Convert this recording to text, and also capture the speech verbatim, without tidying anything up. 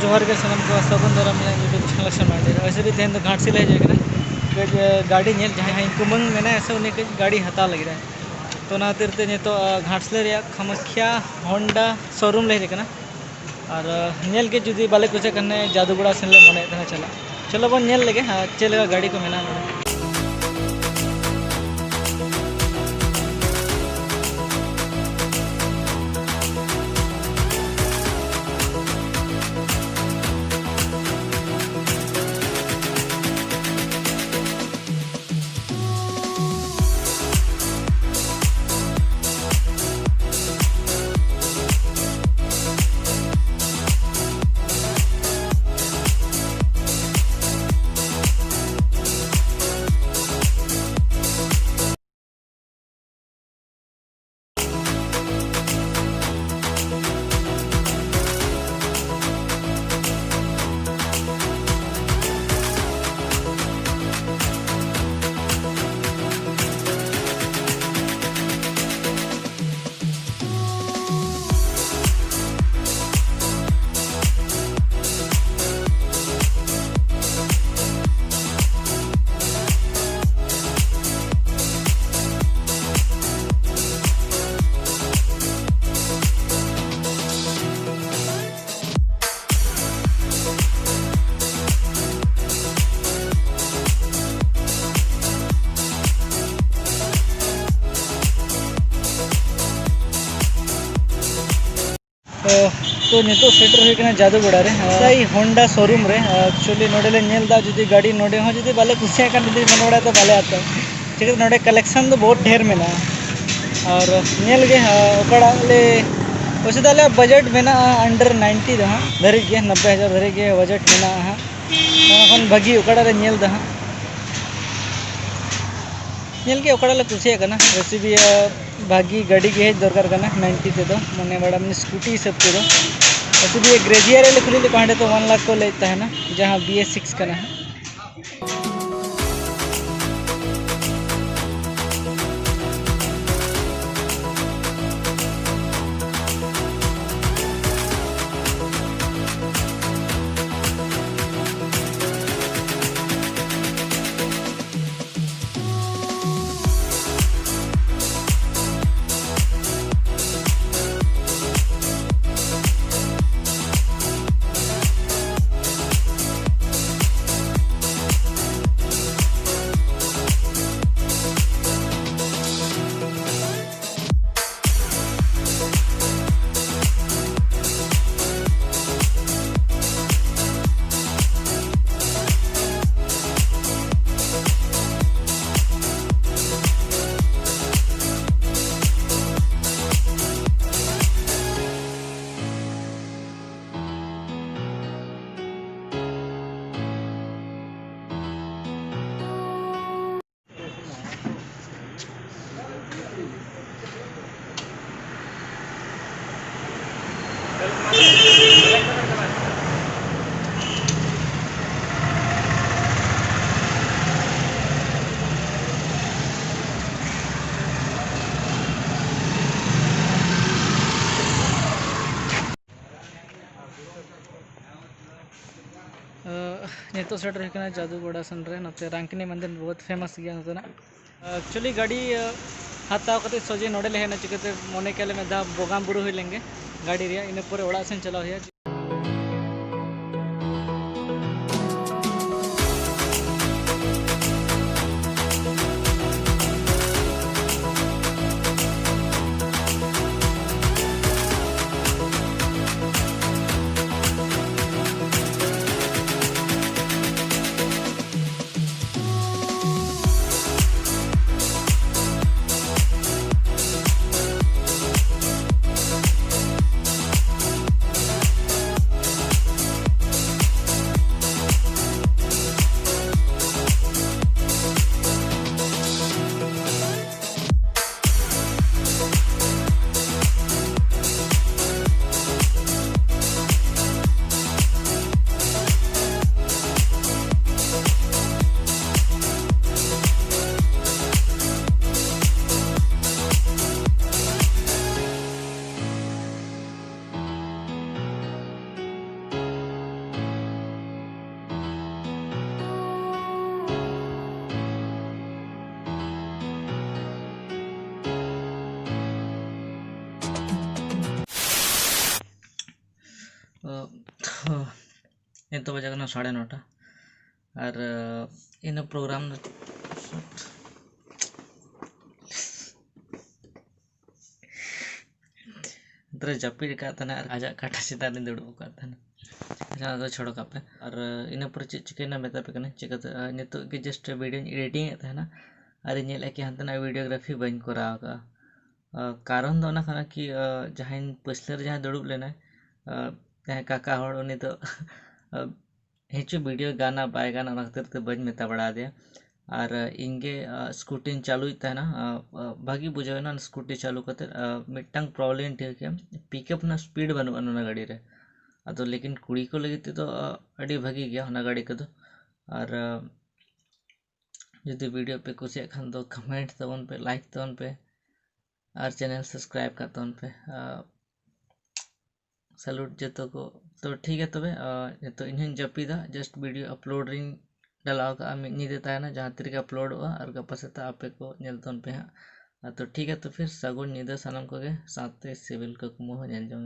ᱡᱚᱦᱟᱨ ᱜᱮ ᱥᱟᱱᱟᱢ ᱠᱚ, ᱥᱟᱹᱜᱩᱱ ᱫᱟᱨᱟᱢ ᱤᱧᱟᱹᱜ YouTube channel ᱥᱮᱱ ᱢᱟ᱾ ᱟᱹᱰᱤ ᱟᱹᱰᱤ ᱥᱟᱹᱨᱤ ᱛᱮᱦᱮᱧ ᱫᱚ ᱜᱷᱟᱴᱥᱤᱞᱟᱹ ᱦᱮᱡ ᱦᱩᱭ ᱠᱟᱱᱟ᱾ ᱠᱟᱹᱡ, ᱮ, ᱜᱟᱹᱰᱤ ᱧᱮᱞ, ᱡᱟᱦᱟᱸᱭ ᱤᱧ ᱠᱩᱢᱟᱹᱝ ᱢᱮᱱᱟᱭᱟ ᱥᱮ, ᱩᱱᱤ ᱠᱟᱹᱡ ᱜᱟᱹᱰᱤ ᱦᱟᱛᱟᱣ ᱞᱟᱹᱜᱤᱫ ᱟᱭ᱾ ᱛᱚ, ᱚᱱᱟ ᱠᱷᱟᱹᱛᱤᱨ ᱛᱮ ᱱᱤᱛᱚᱜ, ᱮ, ᱜᱷᱟᱴᱥᱤᱞᱟᱹ ᱨᱮᱭᱟᱜ ᱠᱟᱢᱟᱠᱷᱤᱭᱟ ᱦᱳᱱᱰᱟ ᱥᱳᱨᱩᱢ ᱞᱮ ᱦᱮᱡ ᱟᱠᱟᱱᱟ᱾ ᱟᱨ, ᱮ, ᱧᱮᱞ ᱜᱮ ᱡᱩᱫᱤ ᱵᱟᱞᱮ ᱠᱩᱥᱤᱭᱟᱜ ᱠᱷᱟᱱ, ᱡᱟᱫᱩᱜᱚᱲᱟ ᱥᱮᱱ ᱞᱮ ᱢᱚᱱᱮᱭᱮᱫ ᱛᱟᱦᱮᱱᱟ ᱪᱟᱞᱟᱜ᱾ ᱪᱚᱞᱚ ᱵᱚᱱ ᱧᱮᱞ ᱞᱮᱜᱮ, ᱦᱮᱸ, ᱪᱮᱫ ᱞᱮᱠᱟ ᱜᱟᱹᱰᱤ ᱠᱚ ᱢᱮᱱᱟᱜᱼᱟ ᱱᱚᱰᱮ᱾ ᱛᱚ, ᱛᱚ ᱱᱤᱛᱚᱜ ᱥᱮᱴᱮᱨ ᱦᱩᱭ ᱠᱟᱱᱟ ᱡᱟᱫᱩᱜᱚᱲᱟ ᱨᱮ, ᱥᱟᱭ ᱦᱳᱱᱰᱟ ᱥᱳᱨᱩᱢ ᱨᱮ᱾ ᱮᱠᱪᱩᱭᱮᱞᱤ ᱱᱚᱰᱮ ᱞᱮ ᱧᱮᱞ ᱮᱫᱟ, ᱡᱩᱫᱤ ᱜᱟᱹᱰᱤ ᱱᱚᱰᱮ ᱦᱚᱸ ᱡᱩᱫᱤ ᱵᱟᱞᱮ ᱠᱩᱥᱤᱭᱟᱜ ᱠᱷᱟᱱ, ᱡᱩᱫᱤ ᱢᱚᱱᱮ ᱵᱟᱲᱟᱭᱟ ᱛᱚ ᱵᱟᱞᱮ ᱦᱟᱛᱟᱣᱟ᱾ ᱪᱤᱠᱟᱹᱛᱮ ᱱᱚᱰᱮ ᱠᱟᱞᱮᱠᱥᱚᱱ ᱫᱚ ᱵᱚᱦᱩᱛ ᱰᱷᱮᱨ ᱢᱮᱱᱟᱜᱼᱟ᱾ ᱟᱨ ᱧᱮᱞ ᱜᱮ, ᱦᱟᱸᱜ, ᱚᱠᱟᱴᱟᱜ ᱞᱮ, ᱯᱚᱭᱥᱟ ᱫᱚ ᱟᱞᱮᱭᱟᱜ ᱵᱟᱡᱮᱴ ᱢᱮᱱᱟᱜᱼᱟ under ninety ᱫᱚ ᱦᱟᱸᱜ, ᱫᱷᱟᱹᱨᱤᱡ ᱜᱮ, ᱱᱚᱵᱵᱳᱭ ᱦᱟᱡᱟᱨ ᱫᱷᱟᱹᱨᱤᱡ ᱜᱮ ᱵᱟᱡᱮᱴ ᱢᱮᱱᱟᱜᱼᱟ ᱦᱟᱸᱜ᱾ ᱚᱱᱟ ᱠᱷᱚᱱ ᱵᱷᱟᱹᱜᱤ ᱚᱠᱟᱴᱟᱜ ᱞᱮ ᱧᱮᱞ ᱮᱫᱟ ᱦᱟᱸᱜ᱾ ᱧᱮᱞ ᱜᱮ ᱚᱠᱟᱴᱟᱜ ᱞᱮ ᱠᱩᱥᱤᱭᱟᱜ ᱠᱟᱱᱟ, ᱡᱮ ᱥᱤ ᱵᱤ, ᱵᱷᱟᱹᱜᱤ ᱜᱟᱹᱰᱤ ᱜᱮ ᱦᱮᱡ ᱫᱚᱨᱠᱟᱨ ᱠᱟᱱᱟ ninety ᱛᱮᱫᱚ, ᱢᱟᱱᱮ ᱵᱟᱲᱟ ᱢᱟᱱᱮ ᱥᱠᱩᱴᱤ ᱦᱤᱥᱟᱹᱵ ᱛᱮᱫᱚ᱾ ᱡᱮ ᱥᱤ ᱵᱤ ᱜᱨᱮᱡᱤᱭᱟ ᱨᱮ ᱞᱮ ᱠᱩᱞᱤ ᱞᱮᱫ ᱠᱚᱣᱟ, ᱦᱟᱸᱰᱮ ᱫᱚ one ᱞᱟᱠᱷ ᱠᱚ ᱞᱟᱹᱭᱮᱫ ᱛᱟᱦᱮᱱᱟ, ᱡᱟᱦᱟᱸ ᱵᱤ ᱮᱥ ᱥᱤᱠᱥ ᱠᱟᱱᱟ ᱦᱟᱸᱜ᱾ ᱱᱤᱛᱚᱜ ᱥᱮᱴᱮᱨ ᱦᱩᱭ ᱠᱟᱱᱟ ᱡᱟᱫᱩᱜᱚᱲᱟ ᱥᱮᱱ ᱨᱮ᱾ ᱱᱚᱛᱮ ᱨᱟᱝᱠᱤᱱᱤ ᱢᱚᱱᱫᱤᱨ ᱵᱚᱦᱩᱛ ᱯᱷᱮᱢᱟᱥ ᱜᱮᱭᱟ ᱱᱚᱛᱮᱱᱟᱜ᱾ ᱮᱠᱪᱩᱭᱮᱞᱤ ᱜᱟᱹᱰᱤ ᱦᱟᱛᱟᱣ ᱠᱟᱛᱮ ᱥᱚᱡᱷᱮ ᱱᱚᱰᱮ ᱞᱮ ᱦᱮᱡ ᱮᱱᱟ᱾ ᱪᱤᱠᱟᱹᱛᱮ ᱢᱚᱱᱮ ᱠᱮᱫ ᱞᱮ ᱢᱤᱫ ᱫᱷᱟᱣ ᱵᱚᱸᱜᱟ ᱵᱩᱨᱩ ᱦᱩᱭ ᱞᱮᱱᱜᱮ ᱜᱟᱹᱰᱤ ᱨᱮᱭᱟᱜ, ᱤᱱᱟᱹ ᱯᱚᱨᱮ ᱚᱲᱟᱜ ᱥᱮᱱ ᱪᱟᱞᱟᱣ ᱦᱩᱭᱩᱜᱼᱟ᱾ ᱱᱤᱛᱚᱜ ᱵᱟᱡᱟᱜ ᱠᱟᱱᱟ ᱥᱟᱲᱮ ᱱᱚᱴᱟ᱾ ᱟᱨ ᱤᱱᱟᱹ ᱯᱨᱳᱜᱨᱟᱢ ᱫᱚ ᱱᱚᱛᱮᱨᱮ ᱡᱟᱹᱯᱤᱫ ᱟᱠᱟᱫ ᱛᱟᱦᱮᱱᱟ ᱟᱨ ᱟᱡᱟᱜ ᱠᱟᱴᱟ ᱪᱮᱛᱟᱱ ᱨᱮ ᱫᱩᱲᱩᱵ ᱟᱠᱟᱫ ᱛᱟᱦᱮᱱᱟ᱾ ᱟᱪᱪᱷᱟ, ᱚᱱᱟ ᱫᱚ ᱪᱷᱚᱲᱚ ᱠᱟᱜ ᱯᱮ᱾ ᱟᱨ ᱤᱱᱟᱹ ᱯᱚᱨᱮ ᱪᱮᱫ ᱪᱤᱠᱟᱹᱭᱮᱱᱟ ᱢᱮᱛᱟ ᱯᱮ ᱠᱟᱹᱱᱟᱹᱧ᱾ ᱪᱤᱠᱟᱹᱛᱮ ᱱᱤᱛᱚᱜ ᱜᱮ just video editing ᱮᱫ ᱛᱟᱦᱮᱱᱟ ᱟᱨ ᱤᱧ ᱧᱮᱞᱮᱫ ᱠᱤ ᱦᱟᱱᱛᱮᱱᱟᱜ videography ᱵᱟᱹᱧ ᱠᱚᱨᱟᱣ ᱟᱠᱟᱫᱼᱟ᱾ ᱠᱟᱨᱚᱱ ᱫᱚ ᱚᱱᱟ ᱠᱟᱱᱟ ᱠᱤ ᱡᱟᱦᱟᱸᱭ ᱯᱟᱹᱪᱷᱞᱟᱹ ᱨᱮ ᱡᱟᱦᱟᱸᱭ ᱫᱩᱲᱩᱵ ᱞᱮᱱᱟᱭ, ᱡᱟᱦᱟᱸᱭ ᱠᱟᱠᱟ ᱦᱚᱲ, ᱩᱱᱤ ᱫᱚ ᱦᱮᱸᱪᱚ video ᱜᱟᱱᱟ ᱵᱟᱭ ᱜᱟᱱᱟ, ᱚᱱᱟ ᱠᱷᱟᱹᱛᱤᱨ ᱛᱮ ᱵᱟᱹᱧ ᱢᱮᱛᱟ ᱵᱟᱲᱟ ᱟᱫᱮᱭᱟ᱾ ᱟᱨ ᱤᱧ ᱜᱮ ᱥᱠᱩᱴᱤᱧ ᱪᱟᱹᱞᱩᱭᱮᱫ ᱛᱟᱦᱮᱱᱟ᱾ ᱵᱷᱟᱹᱜᱤ ᱵᱩᱡᱷᱟᱹᱣ ᱮᱱᱟ ᱥᱠᱩᱴᱤ ᱪᱟᱹᱞᱩ ᱠᱟᱛᱮᱫ᱾ ᱢᱤᱫᱴᱟᱝ problem ᱴᱷᱤᱠ ᱜᱮᱭᱟ, pickup ᱨᱮᱱᱟᱜ speed ᱵᱟᱹᱱᱩᱜᱼᱟ ᱚᱱᱟ ᱜᱟᱹᱰᱤ ᱨᱮ᱾ ᱟᱫᱚ ᱞᱮᱠᱤᱱ ᱠᱩᱲᱤ ᱠᱚ ᱞᱟᱹᱜᱤᱫ ᱛᱮᱫᱚ ᱟᱹᱰᱤ ᱵᱷᱟᱹᱜᱤ ᱜᱮᱭᱟ ᱚᱱᱟ ᱜᱟᱹᱰᱤ ᱠᱚᱫᱚ᱾ ᱟᱨ ᱡᱩᱫᱤ video ᱯᱮ ᱠᱩᱥᱤᱭᱟᱜ ᱠᱷᱟᱱ ᱫᱚ comment ᱛᱟᱵᱚᱱ ᱯᱮ, like ᱛᱟᱵᱚᱱ ᱯᱮ ᱟᱨ channel subscribe ᱠᱟᱜ ᱛᱟᱵᱚᱱ ᱯᱮ᱾ ᱥᱟᱞᱩᱴ ᱡᱚᱛᱚ ᱠᱚ᱾ ᱛᱚ ᱴᱷᱤᱠ ᱜᱮᱭᱟ ᱛᱚᱵᱮ, ᱟᱨ ᱱᱤᱛᱚᱜ ᱤᱧ ᱦᱚᱸᱧ ᱡᱟᱹᱯᱤᱫᱟ, ᱡᱟᱥᱴ ᱵᱷᱤᱰᱤᱭᱳ ᱟᱯᱞᱳᱰ ᱨᱤᱧ ᱰᱟᱞᱟᱣ ᱠᱟᱜᱼᱟ, ᱢᱤᱫ ᱧᱤᱫᱟᱹ ᱛᱟᱦᱮᱱᱟ, ᱡᱟᱦᱟᱸ ᱛᱤ ᱨᱮᱜᱮ ᱟᱯᱞᱳᱰᱚᱜᱼᱟ ᱟᱨ ᱜᱟᱯᱟ ᱥᱮᱛᱟᱜ ᱟᱯᱮ ᱠᱚ ᱧᱮᱞ ᱛᱟᱵᱚᱱ ᱯᱮ ᱦᱟᱸᱜ᱾ ᱟᱨ ᱛᱚ ᱴᱷᱤᱠ ᱜᱮᱭᱟ, ᱛᱚ ᱯᱷᱤᱨ ᱥᱟᱹᱜᱩᱱ ᱧᱤᱫᱟᱹ ᱥᱟᱱᱟᱢ ᱠᱚᱜᱮ, ᱥᱟᱶᱛᱮ ᱥᱤᱵᱤᱞ ᱠᱩᱠᱢᱩ ᱦᱚᱸ ᱧᱮᱞ ᱡᱚᱝ